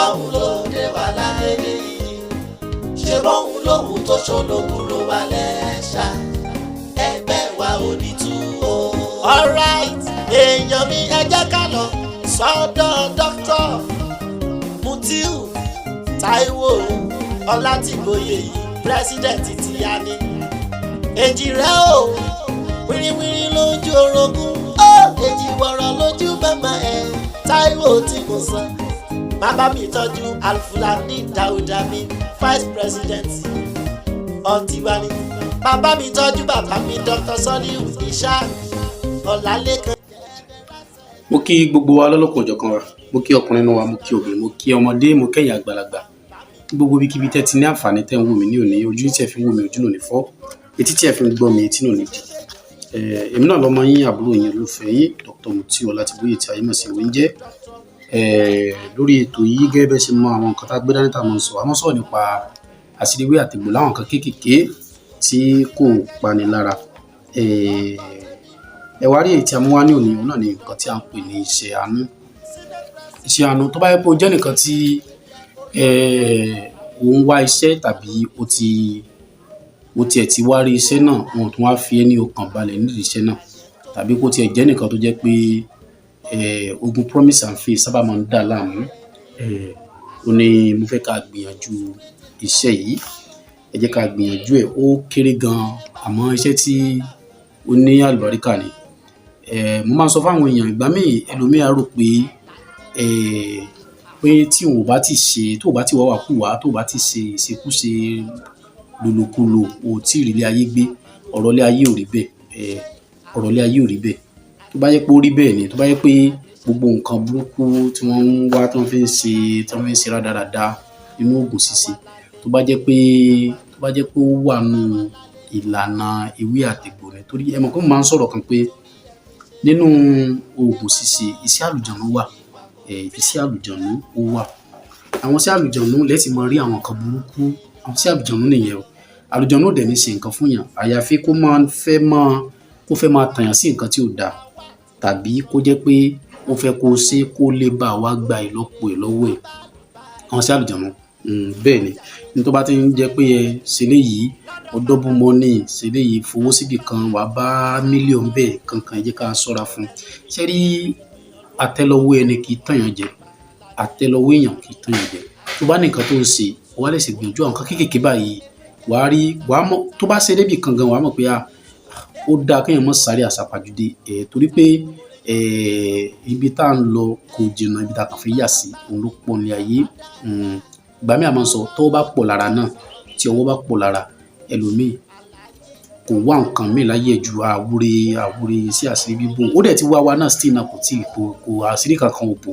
Bọ́hùn ló dé wà láyé nìyí, ṣe bọ́hùn lóhùn tó ṣolókùrò wà lẹ́ṣà, ẹgbẹ́ wa ò ní tú o. Alright, èèyàn mi, ẹ jẹ́ ká lọ sọ́dọ̀ Dr. Mutiu Taiwo Ọlátìgbòye yìí, president ti yá ní. Èjì rẹ o, wíríwírí lójú orogún ó, èjì wọ̀rọ̀ lójú màmá ẹ̀. Taiwo tí mo sọ, bàbá mi tọ́jú Alfulani Dauda mi, vice president ọtíwá ni. Bàbá mi tọ́jú bàbá mi, Dr. Soliu Ishaq Ọlálékan. Mo kí gbogbo wa lọ́lọ́kan òjọ̀kan wa. Mo kí ọkùnrin nínú wa, mo kí obìnrin, mo kí ọmọdé, mo kẹ́yìn àgbàlagbà. Ní gbogbo ibikíbi tẹ́ ti ní àǹfààní tẹ́ ń wò mí ní òní, ojú tí ẹ fi ń wò mí, ojú náà ní fọ́, etí tí ẹ fi ń gbọ́ mi, etí náà ní di. Èmi náà lọmọ yín, àbúrò yín, olùfẹ́ yín, Dr. Mutiu Ọlátìbóyè tí ayé mọ̀ sí Oúnjẹ. Lórí ètò yìí, gẹ́gẹ́ bẹ́ẹ̀ ṣe mọ àwọn nǹkan tá a gbé dání tá a máa ń sọ, a máa ń sọ̀rọ̀ nípa àṣírí ewé àtegbò, láwọn nǹkan kéékèèké tí kò pani lára. Ẹ wá rí èyí tí a mú wá ní òní, òun náà ni nǹkan tí à ń pè ní iṣẹ́ àánú. Iṣẹ́ àánú, tó bá yẹ pé o jẹ́ nìkan tí ò ń wá iṣẹ́ tàbí o tiẹ̀ ti wá rí iṣẹ́ náà, wọn ò tún wá fi ẹ́ ní ọkàn balẹ̀ nídìí iṣẹ́ náà, tàbí kó tiẹ̀ jẹ́ nìkan tó jẹ́ pé ogun promise and fail sábà máa ń dà láàmú, ó ní mo fẹ́ ká gbìyànjú iṣẹ́ yìí. Ẹ jẹ́ ká gbìyànjú ẹ̀. Ó kéré gan-an, àmọ́ iṣẹ́ tí ó ní àlùbáríkà ni. Mo máa ń sọ fún àwọn èèyàn, ìgbà míì ẹlòmíì á rò pé tí òun ò bá ti ṣe, tó ò bá ti wá wàkúwà, tó ò bá ti ṣe ìṣekúṣe, lòlòkulò, ò tí ì rí ilé ayé gbé. Ọ̀rọ̀ ilé ayé ò rí bẹ́ẹ̀. Ọ̀rọ̀ ilé ayé ò rí bẹ́ẹ̀. Tó bá jẹ́ pé ó rí bẹ́ẹ̀ ni, tó bá jẹ́ pé gbogbo nǹkan burúkú tí wọ́n ń wá, tí wọ́n fi ń ṣe rádaràda nínú òògùn ṣíṣe, tó bá jẹ́ pé ó wà nínú ìlànà ewé àtegbò ni. Torí ẹ mọ̀ pé mo máa ń sọ̀rọ̀ kan pé nínú òògùn ṣíṣe, iṣẹ́ àlùjànnú wà, iṣẹ́ àlùjànnú ó wà. Àwọn iṣẹ́ àlùjànnú lẹ ti máa rí àwọn nǹkan burúkú. Àwọn iṣẹ́ àlùjànnú nìyẹn o. Àlùjànnú ò dẹ̀ ní ṣe nǹkan fún èèyàn, àyàfi kó fẹ́ máa tàn yàn sí nǹkan tí ò da, tàbí kó jẹ́ pé ó fẹ́ kó ṣe kó lè bá wa gba ìlọ́po ẹ̀ lọ́wọ́ ẹ̀. Àwọn iṣẹ́ àlùjànnú, bẹ́ẹ̀ ni. Ní tó bá ti ń jẹ́ pé ẹ ṣe léyìí, ó double money, ṣe léyìí, fowó síbì kan, wà bá mílíọ̀nù bẹ́ẹ̀ kankan, ẹ jẹ́ ká ṣọ́ra fún un. Ṣé rí, àtẹ́lẹwọ́ ẹni kì í tàn yàn jẹ, àtẹ́lẹwọ́ èèyàn kì í tàn yàn jẹ. Tó bá ní nǹkan tó ń ṣe, o wá lè ṣe gbìyànjú àwọn nǹkan kéékèèké báyìí, wà á rí, wà á mọ̀, tó bá ṣe débì kan gan, wà á mọ̀ pé ó dáa kéèyàn má sáré àsápajúdé, torí pé ibi tá ń lọ kò jìnnà, ibi tá kàn fẹ́ yà sí òun ló pọ̀ ní ayé. Ìgbà míì a máa ń sọ, tọ́wọ́ bá pọ̀ lára náà, tí ọwọ́ bá pọ̀ lára ẹlòmíì, kò wá nǹkan míì láyé ẹ̀ ju àwúre àwúre sí àṣírí bíbò. Ó dẹ̀ ti wá wa náà, still náà kò tí kò kò àṣírí kankan ò bò.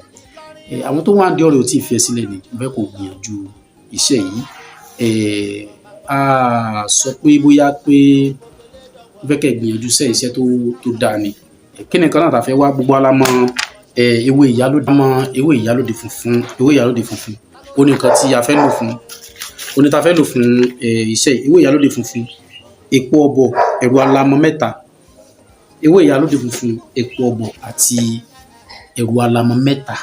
Àwọn tó wà nídìí ọ̀rọ̀ ò tí ì fi ẹ́ sílẹ̀ ni. Mo fẹ́ kó gbìyànjú iṣẹ́ yìí. A sọ pé bóyá pé mo fẹ́ kẹ́ gbìyànjú iṣẹ́ tó dáa ni. Kí ni nǹkan náà tá fẹ́ wá? Gbogbo wa la mọ̀ ewé ìyálóde, mọ ewé ìyálóde funfun. Ewé ìyálóde funfun, ó ní nǹkan tí a fẹ́ lò fún, ó ní ta fẹ́ lò fún iṣẹ́ yìí. Ewé ìyálóde funfun, èpo ọ̀bọ̀, ẹ̀rù alamọ mẹ́ta. Ewé ìyálóde funfun, èpo ọ̀bọ̀ àti ẹ̀rù alamọ mẹ́ta.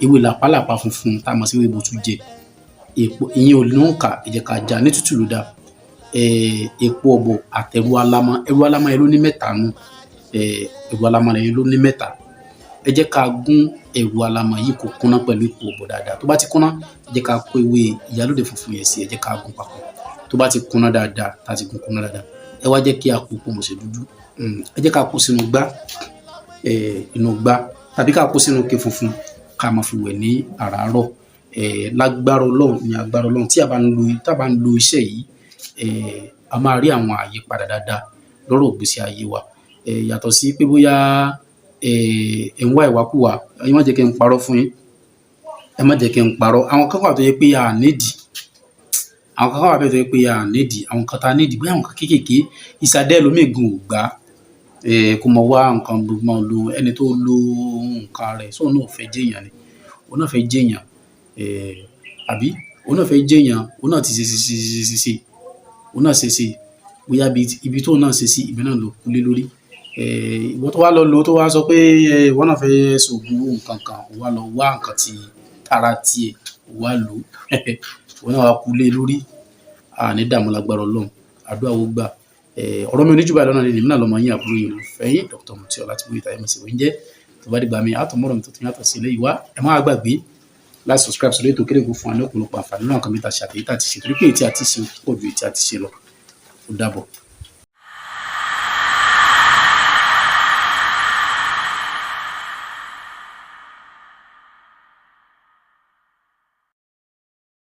Ewé làpálàpá funfun tá a mọ̀ sí ewé bòtújẹ, èpo ìyẹn ò lóǹkà, ẹ jẹ́ ká já ní tútù ló dáa. Èpo ọ̀bọ̀ àtẹ̀rù alamọ, ẹ̀rù alamọ yẹn ló ní mẹ́ta nù, ẹ̀rù alamọ yẹn ló ní mẹ́ta. Ẹ jẹ́ ká gún ẹ̀rù alamọ yìí kó kúnná pẹ̀lú èpo ọ̀bọ̀ dáadáa. Tó bá ti kúnná, ẹ jẹ́ ká kó ewé ìyálóde funfun yẹn sí, ẹ jẹ́ ká gún papọ̀. Tó bá ti kúnná dáadáa, tá a ti gún kúnná dáadáa, ẹ wá jẹ́ kí a pò pọ̀mọ̀sẹ̀ dúdú. Ẹ jẹ́ ká kó sínú gbá, inú gbá, tàbí ká kó sínú ike funfun, ká máa fi wẹ̀ ní àràárọ̀. Lágbára Ọlọ́run, ní agbára Ọlọ́run, tí a bá ń lo iṣẹ́ yìí, a máa rí àwọn àyípadà dáadáa lọ́rọ̀ ìgbésí ayé wa. Yàtọ̀ sí pé bóyá ẹ̀ ń wá ìwàkuwà, ẹ má jẹ́ kí n parọ́ fún yín, ẹ má jẹ́ kí n parọ́. Àwọn kan wà tó jẹ́ pé a nídìí, àwọn kan wà bẹ́ẹ̀ tó jẹ́ pé a nídìí, àwọn nǹkan tá a nídìí, bóyá àwọn nǹkan kéékèèké, ìsàdẹ́ ẹlòmíì gan ò gbà. Kó mọ wá nǹkan mọ lo ẹni tó lo nǹkan rẹ̀, sóun náà ò fẹ́ jẹ́yàn ni? Òun náà fẹ́ jẹ́yàn, àbí? Òun náà fẹ́ jẹ́yàn, òun náà ti ṣe ṣe ṣe ṣe ṣe ṣe, òun náà ṣe ṣe, bóyá ibi tóun náà ṣe sí, ibẹ̀ náà ló kú lé lórí. Ìwọ tó wá lọ lò ó, tó wá sọ pé ìwọ náà fẹ́ ṣògùn owó nǹkan kan, ó wá lọ wá nǹkan tí tara tiẹ̀ wá lò ó, wọn náà wá kú lé lórí. Àní dààmú, lágbára Ọlọ́run, àdúrà wo gbà. Ọ̀rọ̀ mi ò ní jù báyìí lọ́nà lè ní náà lọ́mọ yín, àbúrò yìí, olùfẹ́ yín, Dr. Muti Ọlátúnbóyè tàbí mọ̀ sí oúnjẹ. Tó bá dìgbà mi àtọmọ́rọ̀ mi tuntun yàtọ̀ sí eléyìí wá. Ẹ má gbàgbé láti subscribe sórí ètò kéde kó fún wa ní ọ̀pọ̀lọpọ̀ àǹfààní náà kan bí ta ṣe àtẹ̀yí tá ti ṣe, torí pé èyí tí a ti ṣe pọ̀ ju èyí tí a ti ṣe lọ. Ó dàbọ̀.